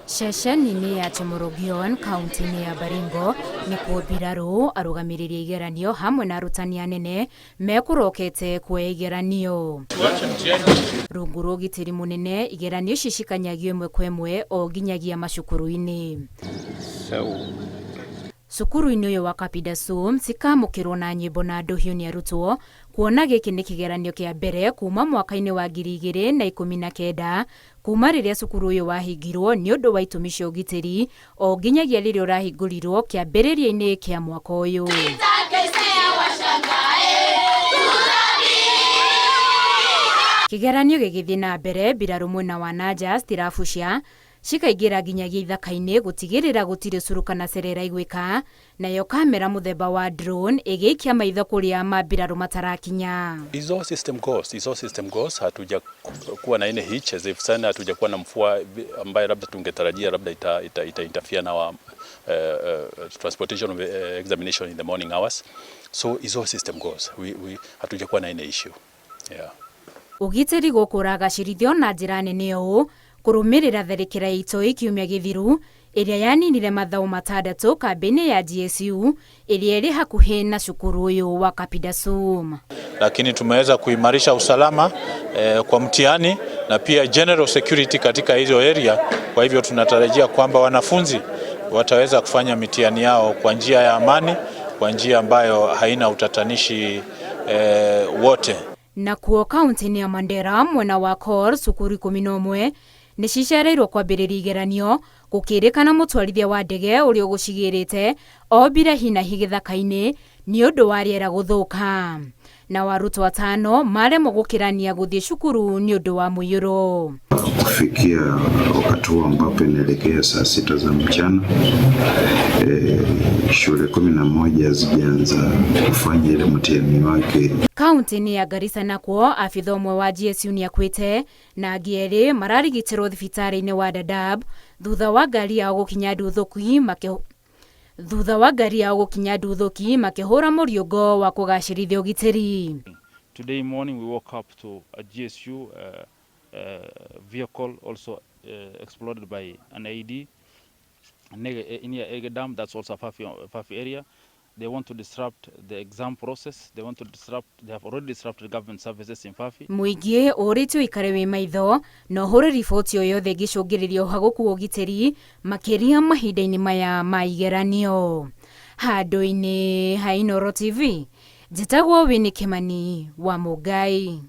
Ceceni-inĩ ya Chemorogion kaunti-inĩ ya Baringo nĩkuo mbirarũ, arũgamĩrĩri a igeranio hamwe na arutani anene mekũrokete kuoya igeranio. Rungu rwa ũgitĩri mũnene, igeranio ici cikanyagio ĩmwe kwa ĩmwe o nginyagia macukuru-inĩ. Cukuru-inĩ ũyũ wa Kapidasum cikamũkĩrwo na nyĩmbo na ndũhiũ nĩ arutwo kuona gĩkĩ nĩ kĩgeranio kĩa mbere kuma mwaka-inĩ wa 2019 kuma rĩrĩa cukuru ũyũ wahingirwo nĩ ũndũ wa itũmi cia ũgitĩri o nginyagia rĩrĩa ũrahingũrirwo kĩambĩrĩria-inĩ kĩa mwaka ũyũ. Kĩgeranio gĩgĩthiĩ na mbere, mbirarũ mwena wa Nanja citirabucia cikaingĩra nginyagia ithaka-inĩ gũtigĩrĩra gũtirĩ cũrũ kana cerera igwĩka, nayo kamera mũthemba wa drone ĩgĩikia maitho kũrĩa mambirarũ matarakinya. It's all system goes, it's all system goes. Hatuja kuwa na any hitch as if sana, hatuja kuwa na mvua ambayo labda tungetarajia labda ita interfere na our transportation of examination in the morning hours. So it's all system goes. We hatuja kuwa na any issue. Yeah. Ũgitĩri gũkũ ũragacĩrithio na njĩra nene ũũ kũrũmĩrĩra tharĩkĩra ya itoi kiumia gĩthiru ĩrĩa yaninire mathaũ matandatũ kambĩ-inĩ ya GSU ĩrĩa ĩrĩ hakuhĩ na cukuru ũyũ wa Kapidasum. Lakini tumeweza kuimarisha usalama kwa mtihani na pia general security katika hizo area. Kwa hivyo tunatarajia kwamba wanafunzi wataweza kufanya mitihani yao kwa njia ya amani, kwa njia ambayo haina utatanishi wote. Nakuo kaunti-inĩ ya Mandera mwena wa Kor cukuru 11 nĩ cicereirwo kwambĩrĩria igeranio gũkĩrĩkana mũtwarithia wa ndege ũrĩa ũgũcigĩrĩte ombire hinahi gĩthaka-inĩ nĩ ũndũ wa rĩera gũthũka na arutwo atano maremwo gũkĩrania gũthiĩ cukuru nĩ ũndũ wa mũiyũro. Kufikia wakati huu ambapo inaelekea saa 6 za mchana, shule 11 hazijaanza kufanya ile mtihani wake. Kaunti-inĩ ya Garissa nakuo abitha ũmwe wa GSU nĩakuĩte na angĩ erĩ mararigitĩrwo thibitarĩ-inĩ wa Dadaab thutha wa ngari yao gũkinya nduthũki make thutha wa ngari yao gũkinya nduthũki makĩhũra mũriũngo wa kũgacĩrithia ũgitĩri. Today morning we woke up to a GSU vehicle also exploded by an IED near Ege Dam, that's also a Fafi area. They want to disrupt the exam process. They want to disrupt, they have already disrupted government services in Fafi. Mũingĩ ũrĩtio ũikare wĩ maitho na ũhũre riboti o yothe ĩngĩcũngĩrĩria ũhagũku wa ũgitĩri makĩria mahinda-inĩ maya ma igeranio. Handũ-inĩ ha Inooro TV, njĩtagwo Winnie Kimani wa Mũngai.